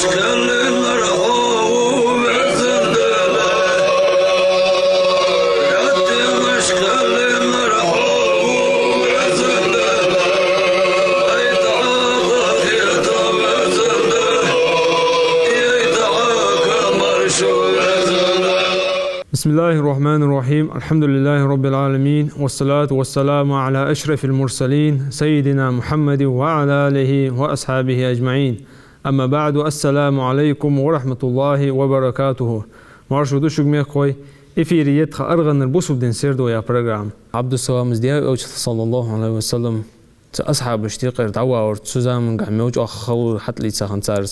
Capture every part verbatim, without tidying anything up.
بسم الله الرحمن الرحيم. الحمد لله رب العالمين. والصلاة والسلام على أشرف المرسلين سيدنا محمد وعلى آله وأصحابه أجمعين. أما بعد. السلام عليكم ورحمة الله وبركاته. Марша ва шуга, мехкахой. Эфире я тха аргӀанара «Бусалба дина сердо» яха программа. Ӏабдуссалам, из Даьла Элча, صلى الله عليه وسلم, цу асхьабашта юкъера дӀавалар, цу заманга мел чӀоагӀа хало хьатӀалийца хиннад цар.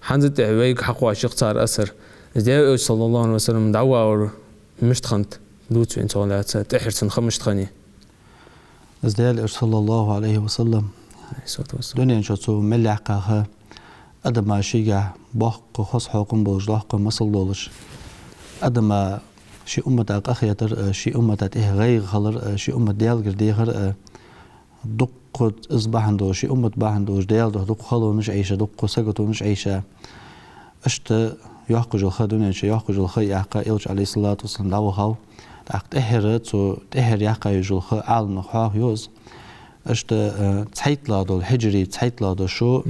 ХӀанз тӀехьа вайга хьакхоачаш я-кх цар асар. Из Даьла Элча, صلى الله عليه وسلم, дӀавалар мишта хиннад, дувца вайна цох лаьца, тӀеххьара цун ха мишта хиннай? Из Даьла Элча, صلى الله عليه وسلم, عليه الصلاة والسلام, дунен чу цо мел яьккхача хана, адама шийгахьа боккха хоза хьокхам болаш, доккха масал долаш, адама ший уммата къахетар а, ший уммата тӀехьа гӀайгӀа хилар а, ший уммат Даьлагара дехар а, дуккха из бахьан долаш, ший уммат бахьан долаш, Даьла духьа дуккха халонаш Ӏайша, дуккха саготонаш Ӏайша. Иштта йоккхача йола ха, дунен чу йоккхача йола ха яьккха, Элча, عليه الصلاة والسلام, дӀавахав. ТӀаккха тӀеххьара, цу тӀеххьара яьккха йолча йола ха Ӏаламнаха хьоахаю из. Иштта, э, цхьайттлагӀа дола хьиджри, цхьайттлагӀа дола шу,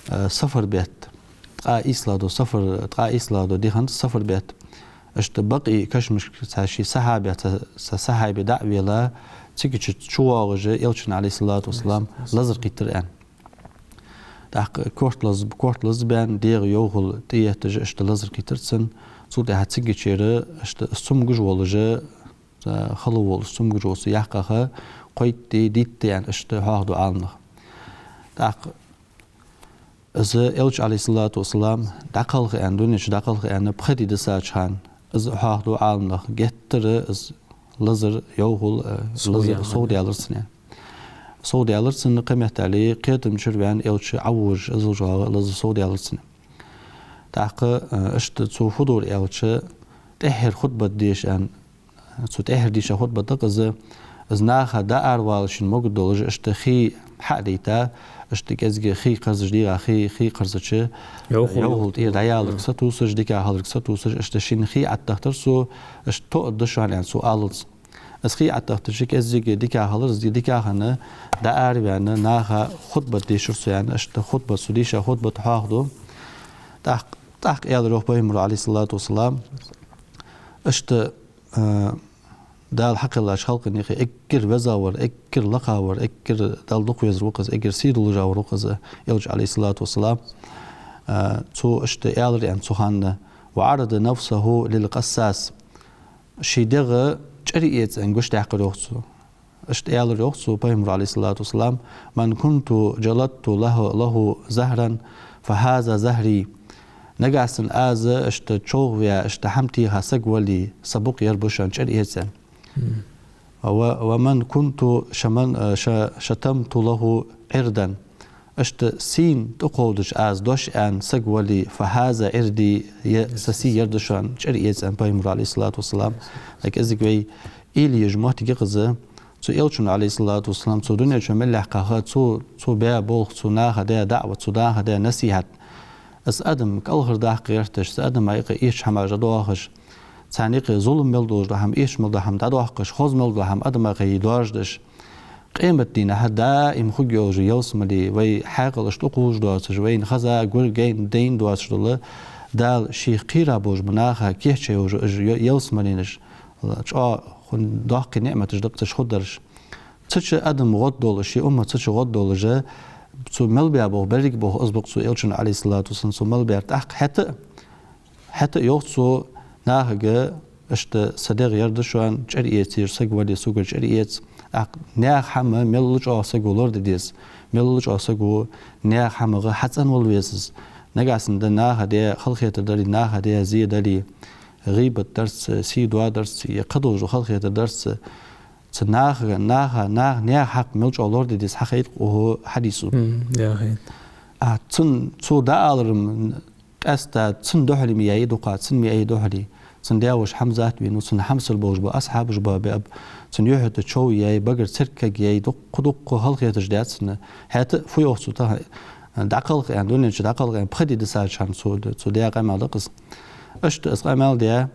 э, сафар бетта. Ткъаь ийслагӀа дола сафар, ткъаь ийслагӀа дола ди хиннад сафар бетта. Иштта Бакъиъ кашамашка цхьа ший сахьабех цхьа, цхьа сахьаби дӀа а велла, цига чу чувоагӀаш, Элчанна, عليه الصلاة والسلام, лазар кхийттар аьнна. ТӀаккха корта лаза, корта лазабаьнна, дегӀа йовхал тӀаетташ, иштта лазар кхийттар цунна. Цул тӀехьагӀа цигачара, иштта из цамогаш волаш, хало волаш, цамогаш волаш цо яьккха ха кхойтта ди, дийтта ди аьнна, иштта хьоахаду Ӏаламнаха. ТӀаккха из Элча, عليه الصلاة والسلام, дӀакхалха аьнна, дунен чу дӀакхалха аьнна, пхи ди дисача хана, из хьоахаду Ӏаламнаха, геттара из лазар, йовхал, э, лазар совдаьлар цунна. Совдаьлар цунна, кхыметтел кхетамчура ваьнна Элча Ӏовужаш, из жагӀа лазар совдаьлар цунна. ТӀаккха, э, иштта цо фу дора аьлча, тӀеххьара хутбат деш аьнна, цу тӀеххьара дийша хутбат да-кх из, из наха дӀааравала шийна могаддолаш, иштта хий хьа а дайта, иштта кӀезига хий кхарзаш, дегӀа хий, хий кхарзача, йовхал, йовхал тӀера дӀаяларга сатувсаш, дика хиларга сатувсаш, иштта шийна хий Ӏаттахийтар цо, иштта тоъаргда шоана аьнна цо алалца. Из хий Ӏаттахийтача кӀезига дика хилар, из дика хинна дӀаараваьнна, наха хутбат дийшар цо аьнна, иштта хутбат, цо дийша хутбат хьоахаду. ТӀаккха, тӀаккха аьлар йоах Пайхамаро, عليه الصلاة والسلام, иштта, э, Дала хьакхеллача халкъа юкъе эггара везагӀвар, эггара лакхагӀвар, эггара Далла дукха везар ва-кх из, эггара сий долаш вар ва-кх из, Элча, عليه الصلاة والسلام. Э, цо иштта аьлар аьнна цу хана: «وعرض نفسه للقصاص». Ший дегӀ чӀир эца аьнна гучадаьккхар йоах цо. Иштта аьлар йоах цо Пайхамаро, عليه الصلاة والسلام: «من كنت جلدت له، له زهرا فهذا زهري». Нагахьа санна аз иштта човхаваь, иштта хӀама теха саг вале, са букъ ер ба шоана, чӀир эца аьнна. «و، ومن كنت شمن، ش، شتمت له عرضا». Иштта сийна тӀакховдаш аз дош аьнна саг вале, «فهذا عرضي», е са сий ер да шоана, чӀир эца аьнна Пайхамаро, عليه الصلاة والسلام. КӀезига вай уйла еш моттиг я-кх из, цу Элчано, عليه الصلاة والسلام, цу дунен чу мел яьккха ха, цо, цо баь болх, цо наха даь даӀват, цо наха даь насихьат. Из адам кӀалхардаккха гӀерташ, из адама юкъе эшача хӀамаш дӀадоахаш, царна юкъе зулам мел долаш дола хӀама, эшаш мел дола хӀама дӀадоаккхаш, хоза мел дола хӀама адама юкъе доаржадеш, къематдийнахьа даим хургйолаш ялсмале, вай хьаькъалаш тӀакхувш доацаш, вайна хеза, гургйолаш, гайна, дайна доацаш дола, Дала шийх кхера болаш бола наха кийчъяь йолаш уж ялсмаленаш, чӀоагӀа хун доккхий ниӀматаш да-кх уж хургдараш. Цу чу адам гӀаддолаш, ший уммат цу чу гӀаддолаш, цо мел баь болх, беррига болх из ба-кх цо, Элчано, عليه الصلاة والسلام, цо мел баьр. ТӀаккха хӀаьта а, хӀаьта а йоах цо нахага: «Иштта са дегӀ ер да шоана, чӀир эца, ер саг вале, согара чӀир эца». ТӀаккха наьха хӀама мел чӀоагӀа саго лораде деза, мел чӀоагӀа саго наьха хӀамах хьацӀенвала веза из. Нагахьа санна да наха даь халахетар дале, наха даь зе дале, гӀийбат дарца, сий доадарца, е кхыдола халахетар дарца, цу наха, наха, наха, наьха хьакъ мел чӀоагӀа лораде деза хьахайт-кх укхо хьадисо. Мгм, яхийт. А цун, цо дӀаалар-м къаьстта цун духьале ма яьй дукха, цун ма яьй духьале. Цун даь-воша Хьамзат венав, цун хьамсара болаш бола асхьабаш ба беаб. Цун юхьа тӀа чов яьй, багара церг кагъяьй, дуккха, дуккха халахеташ даьд цунна. ХӀаьта а фу йоах цо тахан, дӀакхалха аьнна, дунен чу дӀакхалха аьнна, пхи ди дисача хана цо, цо даь къамаьл да-кх из. Иштта из къамаьл даь,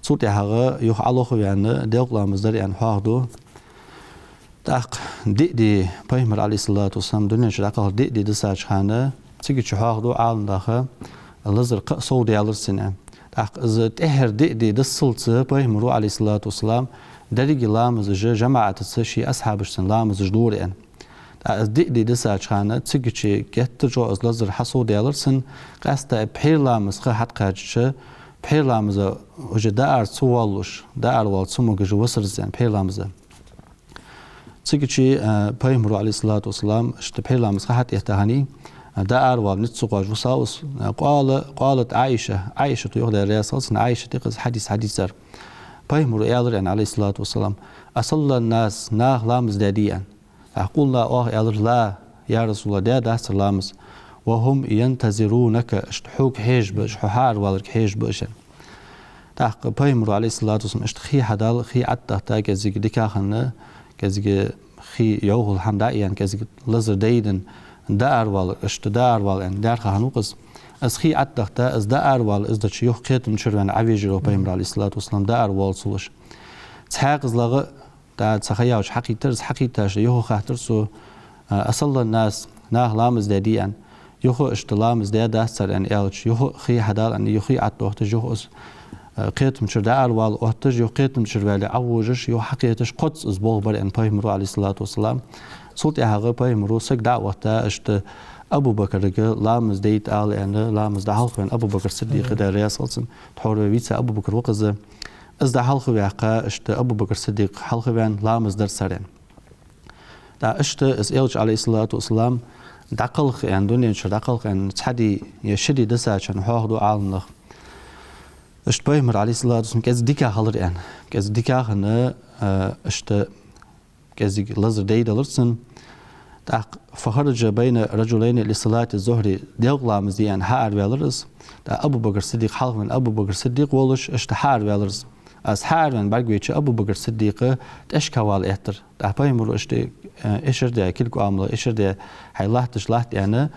цул тӀехьагӀа юха Ӏалохваьнна, делкъа ламаз дар аьнна хьоахаду. ТӀаккха диъ ди, Пайхамар, عليه الصلاة والسلام, дунен чу дӀакхалха диъ ди дисача хана, цига чу хьоахаду Ӏаламнаха, лазар кхы а совдаьлар цунна. ТӀаккха из тӀеххьара диъ ди диссалца Пайхамаро, عليه الصلاة والسلام, деррига ламазаш жамаӀатаца ший асхьабашца ламазаш дора аьнна. ТӀаккха из диъ ди дисача хана, цига чу геттара чӀоагӀа из лазар хьасовдаьлар цунна, къаьстта пхьера ламаза ха хьатӀакхаьчача, пхьера ламаза уже даар ца воаллаш, даар вала ца могаш висар из аьнна, пхьера ламаза. Цига чу, а, Пайхамаро, عليه الصلاة والسلام, иштта пхьера ламаза ха хьатӀаэтта хиннай, а, даар вала низ ца кхоачаш висав из, а, قال، قالت عائشة, Ӏайшата йоах, Даьла раьза хилва цунна, Ӏайшата я-кх из хьадис хьадийцар. Пайхамаро аьлар аьнна, عليه الصلاة والسلام: «أصلى الناس, наха ламаз даьдий?» аьнна. ТӀаккха قلنا, оаха аьлар: «لا, يا رسول الله, даь дацар ламаз. وهم ينتظرونك, иштта хьога хьежаш ба уж, хьо хьаараваларга хьежаш ба уж», аьнна. ТӀаккха Пайхамаро, عليه الصلاة والسلام, иштта хий хьадала, хий ӀотӀадахийта, кӀезига дика хинна, кӀезига хий йӀовхал хӀама дӀа а яьнна, кӀезига лазар дайденна, даар вала, иштта даар вала аьнна, даьрха хиннав-кх из. Из хий ӀотӀадахийта, из даар вала, из дича юха кхетам чура ваьнна Ӏовежар йоах Пайхамар, عليه الصلاة والسلام, даар воаллаш. ЦхьаькхазлагӀа, тӀаккха цхьа ха яьлча хьакхийттар из, хьакхийттача юха хаттар цо: «أصلى الناس, наха ламаз даьдий?» аьнна. Юха иштта ламаз даь дац цар аьнна аьлча, юха хий хьадала аьнна, юха хий ӀотӀадохийташ, юха из, а, кхетам чура даар вала отташ, юха кхетам чура ваьле Ӏовожаш, юха хьакхеташ, кхозза из болх бар аьнна Пайхамаро, عليه الصلاة والسلام. Цул тӀехьагӀа Пайхамаро саг дӀа а вахийта, иштта Абу Бакарга ламаз дайта ала аьнна, ламаза дӀахьалхаваьнна Абу Бакр Сиддикъ, Даьла раьза хилва цунна, тхьовра вай вийца Абу Бакр ва-кх из. Из дӀахьалхаваьккха, иштта Абу Бакр Сиддикъ хьалхаваьнна, ламаз дир цар аьнна. ТӀаккха иштта из Элча, عليه الصلاة والسلام, дӀакхалха аьнна, дунен чура дӀакхалха аьнна, цхьа ди е ши ди дисача хана хьоахаду Ӏаламнаха. Иштта Пайхамар, عليه الصلاة والسلام, кӀезига дика хилар аьнна. КӀезига дика хинна, а, иштта кӀезига лазар дайдалар цунна. ТӀаккха فخرج بين رجلين لصلاة الظهر, делкъа ламаз де аьнна хьаараваьлар из. ТӀаккха Абу Бакр Сиддикъ хьалхаваьнна, Абу Бакр Сиддикъ волаш, иштта хьаараваьлар из. Из хьаараваьнна бӀаргавайча, Абу Бакр Сиддикъа тӀехьашка вала эттар. ТӀаккха Пайхамаро иштта, э, эшар даь, кулг-оамал эшар даь, хьай латташ латт аьнна.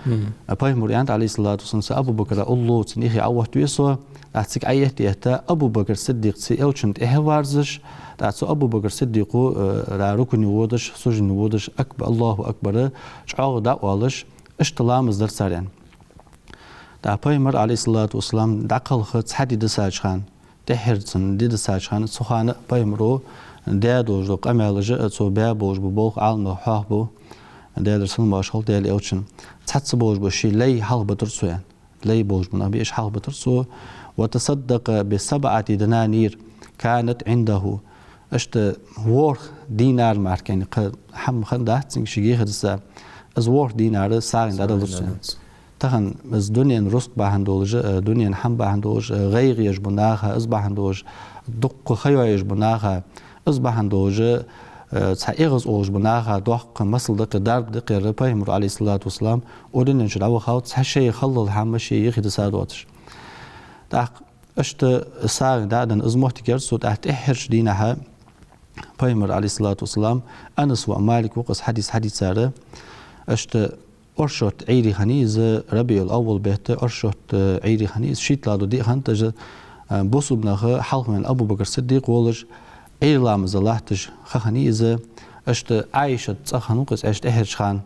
Пайхамаро аьннад, عليه الصلاة والسلام: «Са Абу Бакра уллув, цун юхе Ӏооттаве со». ТӀаккха цига Ӏоеттта, Абу Бакр Сиддикъ цу Элчанна тӀехьа верзаш, тӀаккха цу Абу Бакр Сиддикъо, э, ра рукуӀе водаш, сужуде водаш, акб-, «Аллаху акбар» чӀоагӀа дӀаоалаш, иштта ламаз дир цар аьнна. ТӀаккха Пайхамар, عليه الصلاة والسلام, дӀакхалха цхьа ди дисача хана, тӀеххьарча ди дисача хана, цу хана Пайхамаро даь долаш дола къамаьлаш а, цо баь болаш бола болх Ӏаламнаха хьоахабу, Даьлера салам-моаршал хилда Даьла Элчанна. Цхьацца болаш бола ший лай хьалхабитар цо аьнна. Лай болаш бола нах бий, уж хьалхабитар цо. «وتصدق بسبعة دنانير كانت عنده». Иштта ворхӀ динар мара кхы хӀама хиннадац цунга шийга дисса. Из ворхӀ динар сагӀийна дӀадалар цо. Тахан из дунен рузкъа бахьан долаш а, дунен хӀама бахьан долаш а, гӀайгӀа еш бола наха, из бахьан долаш, дукха ха йоаеш бола наха, из бахьан долаш а, цхьа эгӀаз олаш бола наха доккха масал да-кх, дарба да-кх ер. Пайхамаро, عليه الصلاة والسلام, укх дунен чу дӀавахав цхьа ший халлал хӀама ший юхе диса доацаш. ТӀаккха иштта сагӀийна дӀа а денна, из моттиг яр цо. ТӀаккха тӀеххьарча дийнахьа Пайхамар, عليه الصلاة والسلام, Анас ва Малик ва-кх из хьадис хьадийцар, иштта оршот Ӏуйре хиннай из, РабиӀул-Аввал бетта оршот, э, Ӏуйре хиннай из, шийтталагӀа дола ди хиннад из, э, бусалба нах хьалхаваьнна, Абу Бакр Сиддикъ волаш, Ӏуйре ламаза латташ ха хиннай из. Иштта Ӏайшат цӀагӀа хиннав-кх из, Ӏайшат тӀеххьарча хана,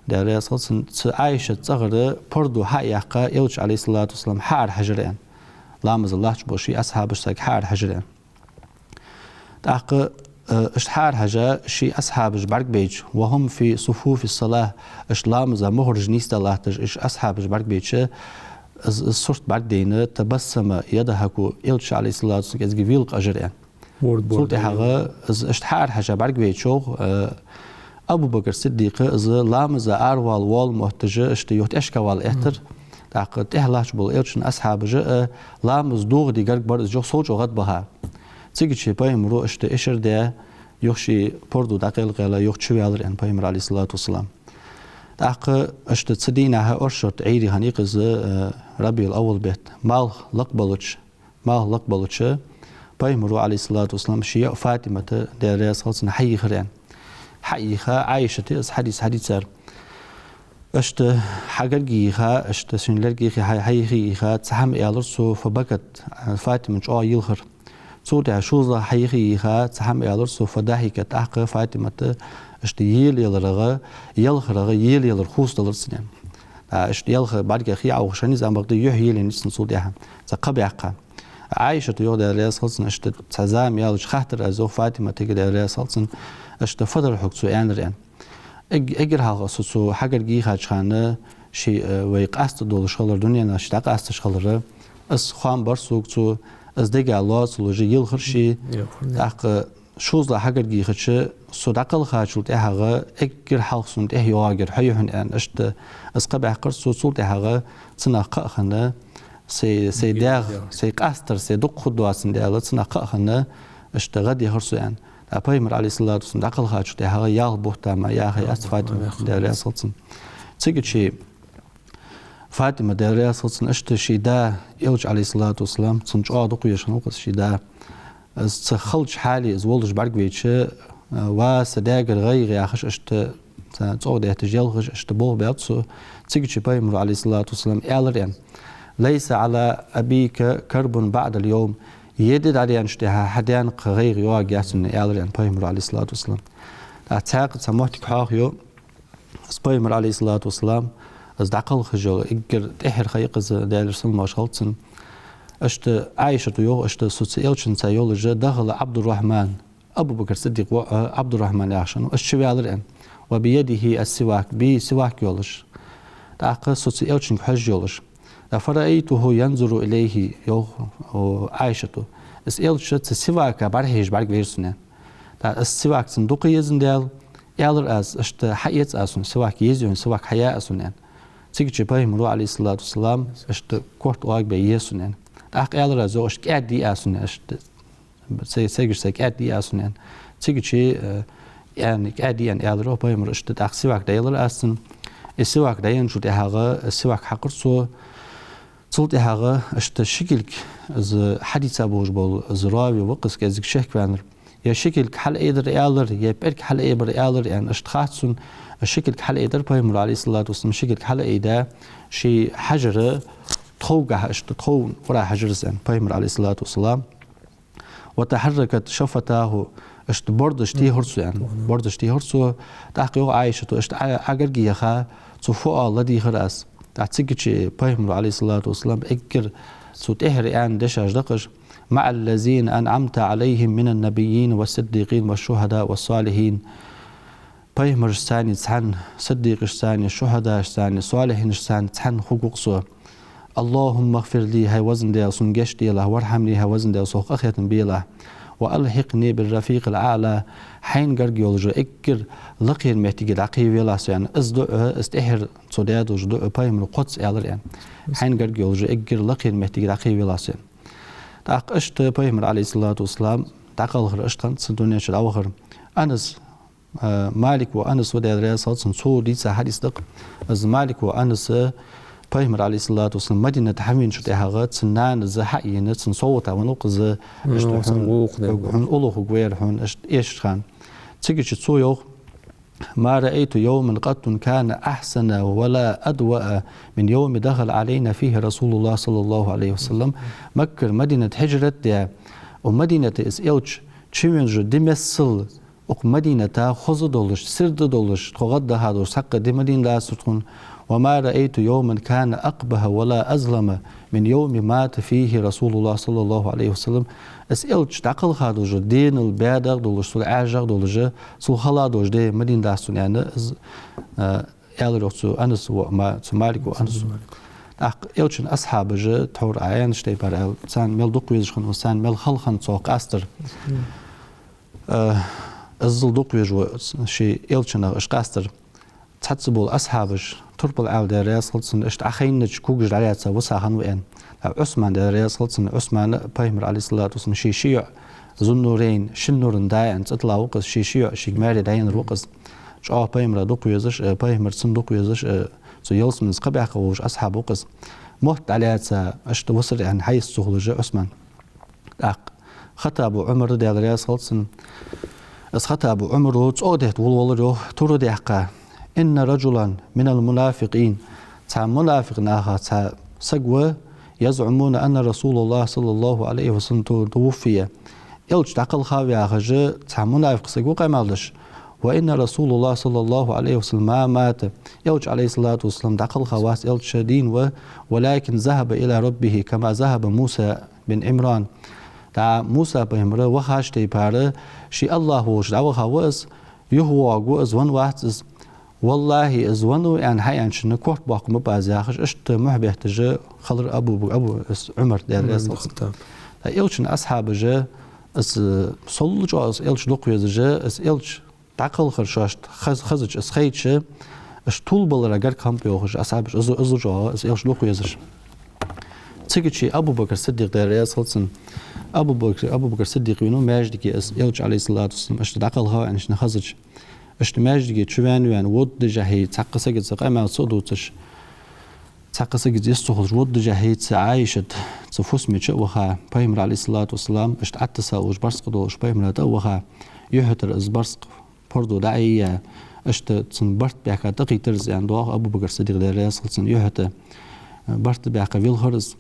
Даьла раьза хилва цунна, цу Ӏайшат цӀагӀара пардо хьа а яьккха, Элча, عليه الصلاة والسلام, хьаарахьежар аьнна. Ламаза латташ болча ший асхьабашца хьаарахьежар аьнна. ТӀаккха, э, иштта хьаарахьежа, ший асхьабаш бӀаргабайча, «وهم في صفوف الصلاة», иштта ламаза мугӀараш нийсденна латташ, уж асхьабаш бӀаргабайча, из, из сурт бӀаргадайна, «تبسم يضحك», Элча, عليه الصلاة والسلام, кӀезига велакъажар аьнна. Цул тӀехьагӀа из иштта хьаарахьежа бӀаргавайча, э, Абу Бакр Сиддикъа из ламаза аравала воалла мотташ иштта юха тӀехьашка вала эттар. ТӀаккха тӀехьа латташ бола Элчан асхьабаш а, э, ламаз догӀа де гарга бар из, юха сов чӀоагӀа гӀадбаха. Цига чу Пайхамаро иштта эшар даь, юха ший пардо дӀакъайлакъайла, юха чуваьлар аьнна Пайхамар, عليه الصلاة والسلام. ТӀаккха иштта цу дийнахьа оршот Ӏуйре хиннай-кх из, э, РабиӀул-Аввал бетта, малх лакхбалча, малх лакхбалча, Пайхамаро, عليه الصلاة والسلام, ший яа ФатӀимат, Даьла раьза хилва цунна, хьайийхар аьнна. Хьайийха, Ӏайшата я из хьадис хьадийцар. Иштта хьагарга йийха, иштта шийна лерга йийха, хьа-, хьайийха йийха, цхьа хӀама аьлар цо, فبكت, Фатима чӀоагӀа йилхар. Цул тӀехьагӀа шозлагӀа хьайийха йийха, цхьа хӀама аьлар цо, فضحكت, тӀаккха Фатимата иштта елаяларах, елхарах, елаялар хувцадалар цунна. А, иштта елха бӀаргех яӀ ухаш хиннай из, амма бакъда юхь елаеннай цун цул тӀехьагӀа. Цхьа кхаъ баьккха. Ӏайшата йоах, Даьла раьза хилва цунна, иштта цхьа зама яьлча хаьттар аз, йоах, Фатиматага, Даьла раьза хилва цунна, иштта фу дар хьога цо аьннар аьнна. Эгг-, эггара хьалха со цо хьагарга йийхача хана, ше, э, вай къаста долаш хилар, дунен чу дӀакъасташ хилар, из хоам бар сога цо, из дега лоацалуш йилхар ше. Йилхар, да. ТӀаккха шозлагӀа хьагарга йийхача, со дӀакхалхачул тӀехьагӀа эггара хьалха сона тӀехьа йоагӀар хьо я хьона аьнна, иштта из кхаъ баьккхар цо. Цул тӀехьагӀа цунах кхаъ хинна, сай, сай даьх, сай къастар, сай дукха хургдоацандаь, цунах кхаъ хинна, иштта гӀадъяхар со аьнна. ТӀаккха Пайхамар, عليه الصلاة والسلام, дӀакхалхачул тӀехьагӀа ялх бутт ма яьхай аз, Фатима, Даьла раьза хилва цунна. Цигача Фатима, Даьла раьза хилва цунна, иштта ший да, Элча, عليه الصلاة والسلام, цунна чӀоагӀа дукха везаш хиннав-кх из ший да. Из цу халача хьале из волаш бӀаргавайча, э, ва са даьгара гӀайгӀа яхаш, иштта цӀогӀа детташ елхаш, иштта болх баьб цо. Цигача Пайхамара, عليه الصلاة والسلام, аьлар аьнна: ليس على أبيك كرب بعد اليوم. Ер ди дӀадаьнначул тӀехьагӀа хьа даьна кхы гӀайгӀа йоагӀаргьяц хьона, аьлар аьнна Пайхамара, عليه الصلاة والسلام. ТӀаккха цхьаькха цхьа моттиг хьоахайой, из Пайхамар, عليه الصلاة والسلام, из дӀакхалхаш йола эггара тӀеххьара ха я-кх из, Даьлера салам-моаршал хилда цунна. Иштта Ӏайшата йоах, иштта со цу Элчанца йолаш, دخل عبد الرحمن, Абу Бакр Сиддикъа воӀ, Ӏабдуррахьман яхаш хиннав, из чуваьлар аьнна. وبيده السواك, бе сивак йолаш. ТӀаккха со цу Элчанга хьожаш йолаш. فرأيته ينظر إليه, йоах, о, Ӏайшата. Из Элча цу сивака бӀарахьежаш бӀаргавайра сона аьнна. ТӀаккха из сивак цунна дукха езандаь, аьлар аз, иштта хьаэц аз хьона сивак, еза я хьона сивак, хьая аз хьона аьнна. Цигача Пайхамара, عليه الصلاة والسلام, иштта корта оагабаь еза хьона аьнна. ТӀаккха аьлар аз, йоах, иштта кӀаьд дий аз хьона аьнна, иштта сай, сайгаш сай кӀаьд дий аз хьона аьнна. Цигача, э, аьнна, кӀаьд дий аьнна аьлар, йоах, Пайхамара, иштта тӀаккха сивак дӀаелар аз цунна. Из сивак дӀаенначул тӀехьагӀа, из сивак хьакхар цо. Цул тӀехьагӀа иштта ши кулг из хьадийца болаш бола из рави ва-кх из кӀезига шекваьннар. Е ши кулг хьалаайдир аьлар, е пӀелг хьалаайбир аьлар аьнна, иштта хац сона, ши кулг хьалаайдир Пайхамара, عليه الصلاة والسلام, ши кулг хьалаайдаь, ший хьажара тховгахьа, иштта тхов ура хьажар из аьнна Пайхамара, عليه الصلاة والسلام. وتحركت شفتاه, иштта бордаш тийхар цо аьнна. Бордаш тийхар цо, тӀаккха йоах Ӏайшата, иштта Ӏа-, Ӏагарга яха, цо фу оал ладийхар аз. ТӀаккха цигача Пайхамара, عليه الصلاة والسلام, эггара цо тӀеххьара аьнна дешаш да-кх уж: مع الذين أنعمت عليهم من النبيين والصديقين والشهداء والصالحين. Пайхамарашца цхьана, сиддикъашца цхьана, шухӀадаашца цхьана, солихӀинашца цхьана хургва-кх со. اللهم اغفر لي, хӀай везан Даьла, сона гешт делахь, وارحمني, хӀай везан Даьла, сох къахетам белахь. وألحقني بالرفيق الأعلى, хьайна гарга йолча эггара лакхера моттиге дӀакхийвелахь со аьнна. Из дуӀа, из тӀеххьара цо даь долча дуӀа Пайхамара кхозза аьлар аьнна. Хьайна гарга йолча эггара лакхера моттиге дӀакхийвелахь со аьнна. ТӀаккха иштта Пайхамар, عليه الصلاة والسلام, дӀакхалхар иштта хиннад цун, дунен чу дӀавахар. Анас, э, Малика воӀ Анас ва, Даьла раьза хилва цунна, цо дийца хьадис да-кх. Из Малика воӀ Анас Пайхамар, عليه الصلاة والسلام, Мадинате хьавеначул тӀехьагӀа цун нанас хьаийна, цун совгӀата веннав-кх из, иштта хьона, хьона уллув хургва ер хьона, иштта эшача хана. Цигача цо йоах: ما رأيت يوما قط كان أحسن ولا أضوأ من يوم دخل علينا فيه رسول الله صلى الله عليه وسلم. Маккара Мадинате хьижрат даь, укх Мадинате из Элча чувеннача ди миссел укх Мадината хоза долаш, сирда долаш, тхо гӀаддаха долаш цхьаккха ди ма дийна дацар тхона. وما رأيت يوما كان أقبح ولا أظلم من يوم مات فيه رسول الله صلى الله عليه وسلم. Из Элча дӀакхалха долча денал баьдагӀа долаш, цул ӀаьржагӀа долаш, цул хала долаш ди ма дийна дац тхона аьнна, из, э, аьлар йоах цу Анаса воӀа, ма-, цу Малика воӀа Анаса. ТӀаккха Элчан асхьабаша, тхьовра Ӏа аьннача тайпара аьлча, царна мел дукха везаш хиннав из, царна мел хала хиннад цох къастар. Э, иззал дукха везаш ва ший Элчанах уж къастар. Цхьацца бола асхьабаш, турпал Ӏаьла, Даьла раьза хилва цунна, иштта Ӏохайнача кулгаш дӀалаьца висаха хиннав аьнна. Ӏусман, Даьла раьза хилва цунна, Ӏусман Пайхамара, عليه الصلاة والسلام, ший ши йоӀ, Зуннурайн, шин нуран да аьнна цӀи тилла ва-кх из, ший ши йоӀ шийга маьре дӀаеннар ва-кх из. ЧӀоагӀа Пайхамара дукха везаш, э, Пайхамарца дукха везаш, э, цу ялсаманаца кхаъ баьккха волаш асхьаб ва-кх из. Мотт дӀалаьца, иштта висар аьнна хьайца ца хулаш Ӏусман. ТӀаккха Хаттаба Ӏумар, Даьла раьза хилва цунна, из Хаттаба Ӏумара цӀогӀа детта вулвелар йоах, тур даьккха. إن رجلا من المنافقين, цхьа мунафикъ наха цхьа саг ва, يزعمون أن رسول الله صلى الله عليه وسلم تو-, توفي, Элча дӀакхелхав яхаш, цхьа мунафикъ саг ва къамаьл деш. وإن رسول الله صلى الله عليه وسلم ما مات, Элча, عليه الصلاة والسلام, дӀакхелхавац, Элча дийна ва, ولكن ذهب إلى ربه كما ذهب موسى بن عمران. ТӀаккха Муса пайхамар вахача тайпара, ший АллахӀ волча дӀаваха ва из, юхавоагӀаргва из, венна вац из. ВаллахӀи, из венна ва аьнна хьааьнначунна корта боаккхаргба аз яхаш, иштта мухь бетташ хилар Абу Бак-, Абу, из Ӏумар, Даьла раьза хилва цунна. ТӀаккха Элчан асхьабаша, из, э, сел чӀоагӀа из Элча дукха везаш, из Элча дӀакхалхар шоашта хаз-, хазача, из хайча, уж тувлабалара гарга хиннаб йоахаш, асхьабаш из, из чӀоагӀа из Элча дукха везаш. Цигача Абу Бакр Сиддикъ, Даьла раьза хилва цунна, Абу Бакр, Абу Бакр Сиддикъ венав маьждиге из Элча, عليه الصلاة والسلام, иштта дӀакхалхав аьнначунна хазача. Иштта маьждиге чу ваьнна-ваьнна, воддажахьа цхьаккха сагаца къамаьл ца дувцаш, цхьаккха сагаца йист ца хулаш, воддажахьа цу Ӏайшат, цу фусаме чу а ваха, пайхамар, عليه الصلاة والسلام, иштта Ӏоттасса уж барзкъа долаш, пайхамара тӀа а ваха, юхьа тӀара из барзкъа пордув дӀа а яь, иштта цун барт баьхка тӀакхийттар из, аьнна, доагӀа Абу Бакр Сиддикъ, Даьла раьза хилва цунна, юхьа тӀа барт баьхка вилхар из.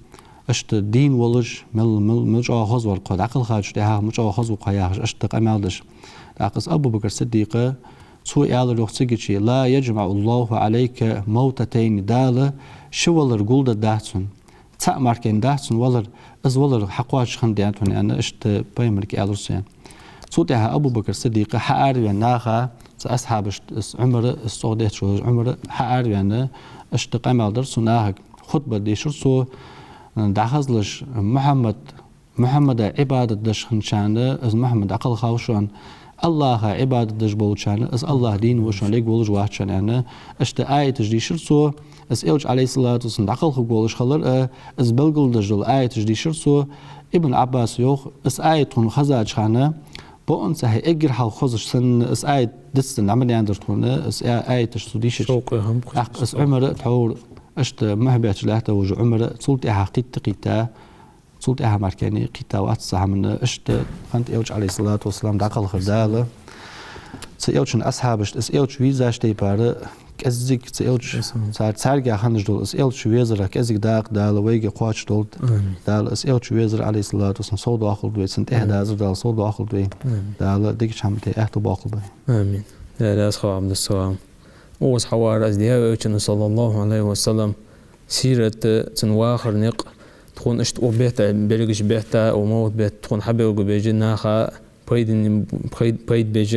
Иштта дийна волаш, мел, мел, мел чӀоагӀа хоза вар-кх хьо, дӀакхалхачул тӀехьагӀа мел чӀоагӀа хоза ва-кх хьо яхаш, иштта къамаьл деш. ТӀаккха из Абу Бакр Сиддикъа цо аьлар йоах цигача: لا يجمع الله عليك موتتين, Дала ши валар гулдергдац хьона. Цхьа мара кхы дац хьона валар, из валар хьакхоачаш хиннад тхона, аьнна, иштта пайхамарга аьлар цо, аьнна. Цул тӀехьагӀа Абу Бакр Сиддикъ хьаараваьнна наха, цу асхьабашта, из Ӏумар, из цӀогӀа детташ волча Ӏумар хьаараваьнна, иштта къамаьл дир цо нахага. Хутба дийшар цо, дӀахазалаш, Мухьаммад, Мухьаммада Ӏибадат деш хинначарна из Мухьаммад дӀакхалхав шоана, АллахӀа Ӏибадат деш болчарна из АллахӀ дийна ва шоана, лерг волаш вац шоана, аьнна, иштта аяташ дийшар цо, из Элча, عليه الصلاة والسلام, дӀакхалхаргволаш хилар а, из белгалдеш дола аяташ дийшар цо. Ибн Ӏаббаса йоах, из аят тхона хазача хана, бокъонцахьа эггара хьалха хозаш санна, из аят дицденна дӀа ма даьннадар тхона, из а-, аяташ цо дийшача. ШовкъагӀа хиннаб-кх. ТӀаккха из Ӏумар а тхьовра, иштта мухь бетташ лаьттав уж Ӏумар а, цул тӀехьагӀа кхийтта-кхийтта, цул тӀехьагӀа мара кхы кхийтта вац цу хӀаманна, иштта хиннад Элча, عليه الصلاة والسلام, дӀакхалхар Дала. Цу Элчан асхьабашта из Элча везача тайпара кӀеззига цу Элча, цар-, царгахьа хиннаш дола из Элча везарах кӀеззига дакъа Дала вайга кхоачашдолда. Амин. Дала из Элча везар, عليه الصلاة والسلام, совдоахалда вай, цунна тӀехьа дазар Дала совдоахалда вай. Амин. Дала дикача хӀаман тӀа аьттув боаккхалба вай. Амин. Даьла раьза хилва, Ӏабдуссалам. Укхаза хьавар из даь ваьча Наьха, صلى الله عليه وسلم, сират, цун вахара никъ, тхона иштта укх бетта, берригача бетта, укх мовлат бетта тхона хьабелгалбеш, наха пайдане, пайд-, пайда беш,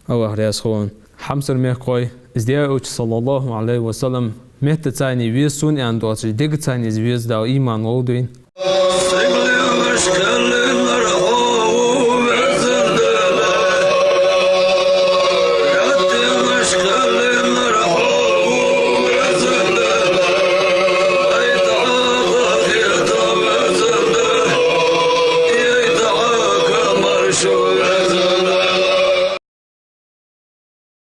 АллахӀ раьза хилва. Хьамсара мехкахой, из даь ваьча, صلى الله عليه وسلم, меттаца веза сона аьнна доацаш, дегаца из веза, Дала иман лолда вайна.